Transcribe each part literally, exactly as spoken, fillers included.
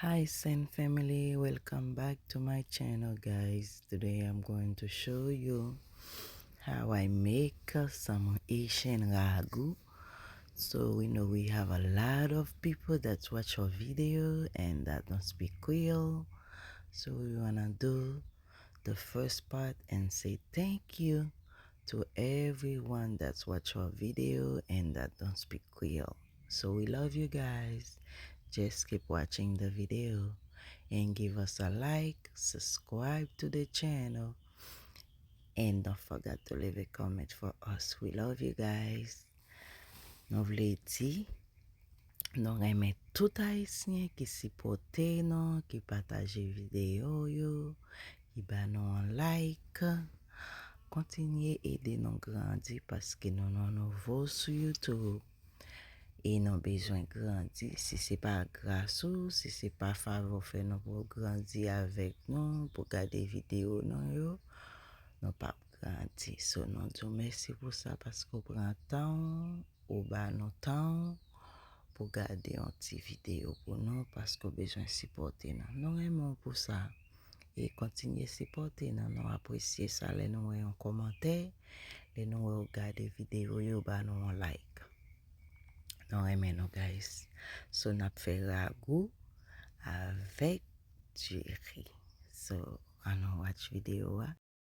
Hi Sen family, welcome back to my channel, guys. Today I'm going to show you how I make uh, some Haitian ragu. So we know we have a lot of people that watch our video and that don't speak Creole. So we wanna do the first part and say thank you to everyone that's watch our video and that don't speak Creole. So we love you guys. Just keep watching the video and give us a like, subscribe to the channel, and don't forget to leave a comment for us. We love you guys. Nou vle di, nou renmen tout Ayisyen ki sipòte nou, ki pataje videyo yo, ki ba nou yon like. Kontinye ede nou grandi paske nou nan nouvo sou YouTube. E nou bezwen grandi. Si se pa gras ou, si se pa favè w fè nou pou w grandi avèk nou, pou gade videyo nou yo, nou p ap grandi. So, nou di w mèsi pou sa paske w pran tan w, ou ba nou tan w pou gade yon ti videyo pou nou paske w bezwen sipòte nou. Nou renmen w pou sa. E kontinye sipòte nou. Nou apresye sa lè nou wè yon kòmantè, lè nou wè w gade videyo yo, ba nou yon like. Nou renmen nou, guys. So, n ap fè ragou avèk diri. So, ann nou watch videyo a.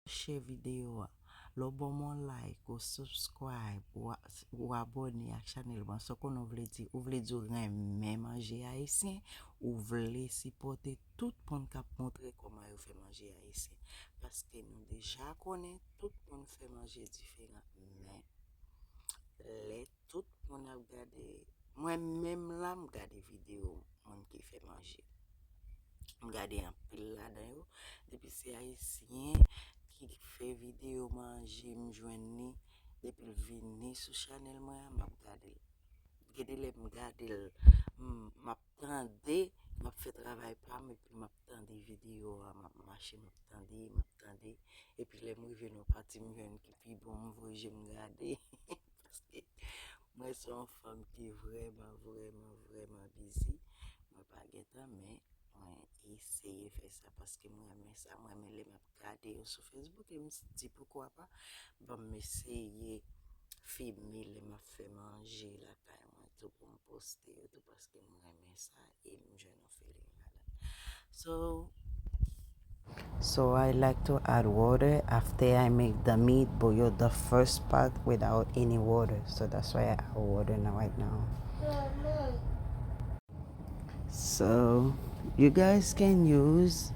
Share videyo a. Lè w ban m yon like, ou subscribe, ou, a- ou abòne ak chanèl mwen, sa w konnen w vle di, ou vle di w renmen manje ayisyen, ou vle sipòte tout moun k ap montre kòman yo fè manje ayisyen. Paske nou deja konnen tout moun fè manje diferan. Men, lè tout moun ap gade, mwen menm la, m gade videyo moun ki fè manje. M gade anpil ladan yo. Depi se ayisyen ki fè videyo manje, m jwenn li. Depi l vini sou chanèl mwen an, m ap gade l. Gen de lè m gade l, m, m ap tande, m ap fè travay pa m, epi m ap tande videyo a, m ap mache, m ap tande, m ap tande. Epi lè m rive nan pati m jwenn ki pi bon, m voye je m gade. Paske mwen se yon fanm ki vrèman, vrèman, vrèman bizi. Mwen pa gen tan, men mwen eseye fè sa paske mwen renmen sa. Mwen renmen lè m ap gade yo sou Facebook e m di poukwa pa ban m eseye filme lè m ap fè manje lakay mwen tou pou m poste yo tou paske m renmen sa e m jwenn yon feeling ladan. So, So I like to add water after I make the meat bouillon, the first part without any water. So that's why I add water now, right now. So you guys can use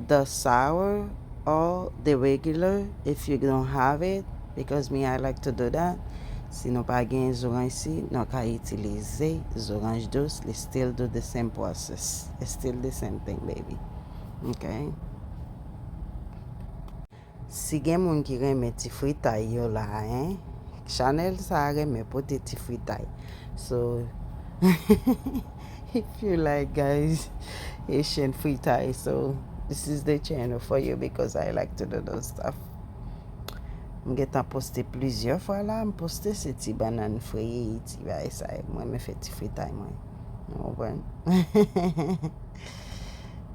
the sour or the regular if you don't have it, because me, I like to do that. Si nou pa gen zoranj isi, nou ka itilize zoranj dous. Li still do the same process. It's still the same thing, baby. Ok. Si gen moun ki renmen ti fritay yo la, en, chanèl sa a renmen pote ti fritay. So, if you like, guys, Haitian fritay, so this is the channel for you because I like to do those stuff. M gentan poste plizyè fwa la, m poste se ti bannann fri, ti bagay sa yo. Mwen, m fè ti fritay mwen. Ou konprann?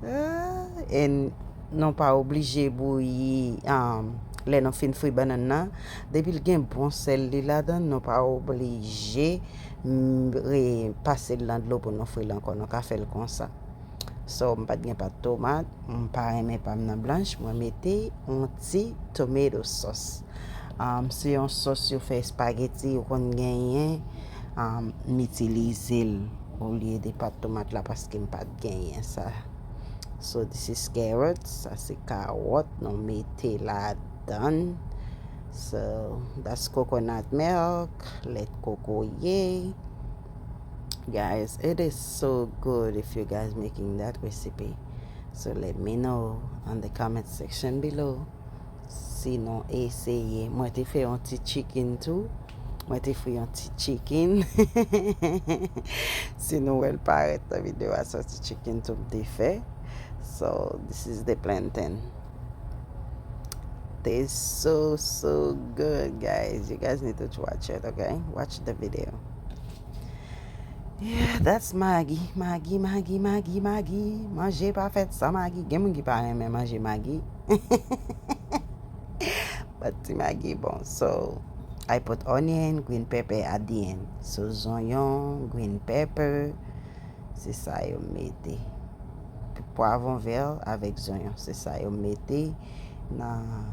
Ah, and nou pa oblije bouyi, um, lè nou fin fri bannann nan. Depi l gen bon sèl li ladan, nou pa oblije, mm, re- pase l nan dlo pou nou fri l ankò. Nou ka fè l konsa. So, m pa t gen pat tomat, m pa renmen pa m nan blanch, mwen mete yon ti tomato sauce. Um, se yon sòs yo fè espageti, yo konn genyen, um, m itilize l olye de pat tomat la paske m pa t genyen sa. So, this is carrot, sa se kawòt, nou mete ladan. So, that's coconut milk, lèt kokoye. Guys, it is so good if you guys making that recipe. So let me know on the comment section below. Si nou eseye, mwen te fè yon ti chicken tou. Mwen te fri yon ti chicken. Si nou wè l parèt nan videyo a, se yon ti chicken tou m te fè. So, this is the plantain. Tastes so, so good, guys. You guys need to watch it, okay? Watch the video. Yeah, that's Maggi. Maggi, Maggi, Maggi, Maggi. Manje pa fèt san Maggi. Gen moun ki pa renmen manje Maggi. But ti Maggi bon. So, I put onion, green pepper at the end. So, zonyon, green pepper, se sa yo mete. Pwavwon vè avèk zonyon, se sa yo mete nan,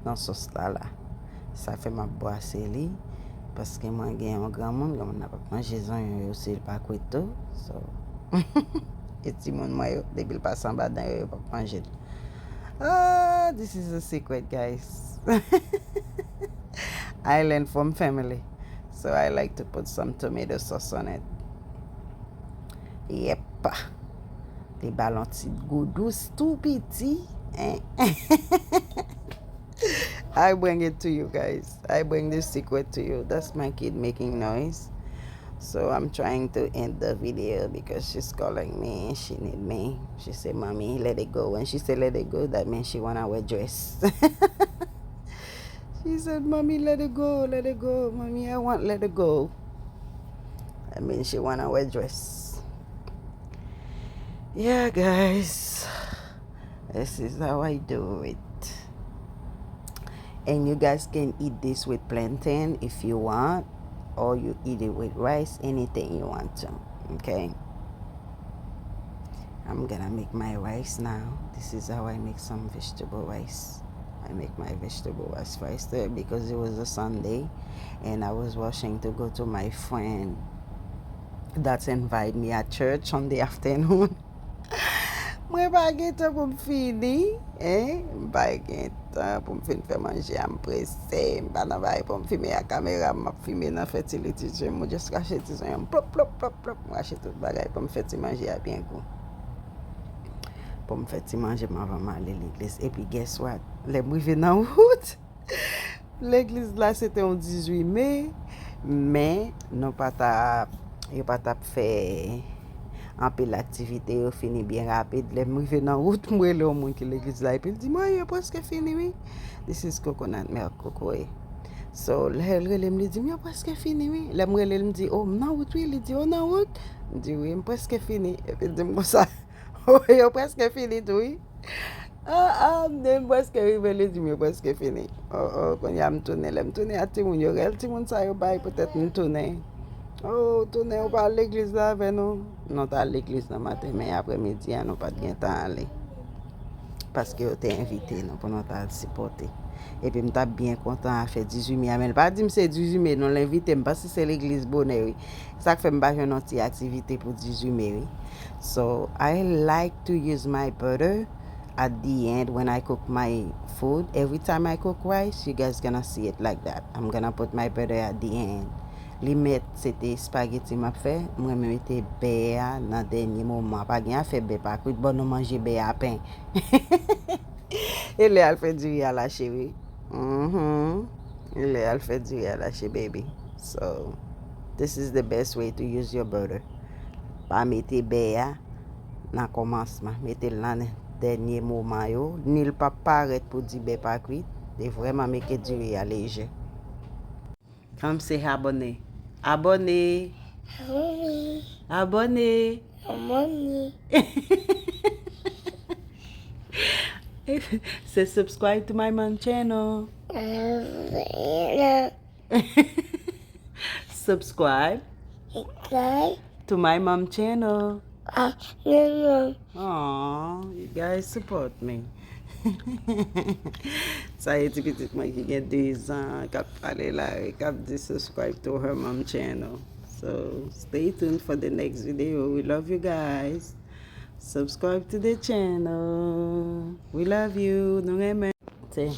nan sòs la la. Sa fè m ap bwase li, paske mwen gen yon granmoun, granmoun nan p ap manje zonyon yo si l pa kwit tou. So, e timoun mwen yo, depi l pase anba dan yo, yo p ap manje l. Ah, this is a secret, guys. I learn from family. So I like to put some tomato sauce on it. Yep. Li ba l yon ti gou dous tou piti. Hein? I bring it to you guys. I bring this secret to you. That's my kid making noise. So I'm trying to end the video because she's calling me. She need me. She say, "Mommy, let it go." When she say, "Let it go," that means she wanna wear dress. She said, "Mommy, let it go, let it go. Mommy, I want let it go." That means she wanna wear dress. Yeah, guys. This is how I do it. And you guys can eat this with plantain if you want, or you eat it with rice, anything you want to. Okay? I'm gonna make my rice now. This is how I make some vegetable rice. I make my vegetable rice first, eh, because it was a Sunday and I was rushing to go to my friend that invite me at church on the afternoon. Mwen pa gen tan pou m fini, hein? M pa gen tan pou m fin fè manje a, m prese, m pa nan bagay pou m filme ak kamera, m ap filme nan fè ti li ti jem, mwen just rache ti zonyon, plop, plop, plop, plop, m rache tout bagay pou m fè ti manje a byen gou. Pou m fè ti manje m anvan m ale legliz. Epi, guess what? Lè m rive nan wout, legliz la se te yon dizuit me, men nou pa t ap, yo pa t ap fè anpil aktivite, yo fini byen rapid. Lè m rive nan wout, m rele yon moun ki legliz la, epi l di m, "Wi, yo prèske fini, wi." This is coconut milk, kokoye. So, lè l rele m, li di m, "Yo prèske fini, wi." Lè m rele l, m di, "O, m nan wout, wi." Li di, "O, nan wout?" M di, "Wi, m prèske fini." Epi l di m konsa, "O, yo prèske fini tou, wi." Ah, ah, m di, "M prèske rive," li di m, "Yo prèske fini." O, o, kounye a m tounen. Lè m tounen a timoun yo, rèl timoun sa yo bay, poutèt m tounen. O, tounen, ou pa al legliz la avè nou? Non, t al legliz nan maten, men aprè midi a, nou pa t gen tan ale. Paske yo te envite nou pou nou ta al sipòte. Epi m t ap byen kontan a fè dizuit me a, men l pa di m se dizuit me, non, l envite m, paske se legliz bonè, wi. Sa k fè m pa jwenn yon ti aktivite pou dizuit me, wi. So, I like to use my butter at the end when I cook my food. Every time I cook rice, you guys gonna see it like that. I'm gonna put my butter at the end. Li mèt, se te espageti m ap fè. Mwen mete bè a nan dènye moman. Pa gen afè bè pa kwit. Bon, nou manje bè a pen. E lè al fè diri a la, cheri. Mhm. E lè al fè diri a la, cheri, baby. So, this is the best way to use your butter. Pa mete bè a nan kòmansman. Mete l nan dènye moman yo. Ni l p ap parèt pou di bè pa kwit. Li vrèman make diri a leje. Come say abòne. Abòne. Abòne. Abòne. Abòne. Say subscribe to my mom channel. Abòne. Subscribe. Subscribe. To my mom channel. Ah, non, non. Aw, you guys support me. Sa e ti pitit mwen ki gen de zan, k ap pale la, k ap di subscribe to her mom channel. So, stay tuned for the next video. We love you guys. Subscribe to the channel. We love you. Nou renmen. Say.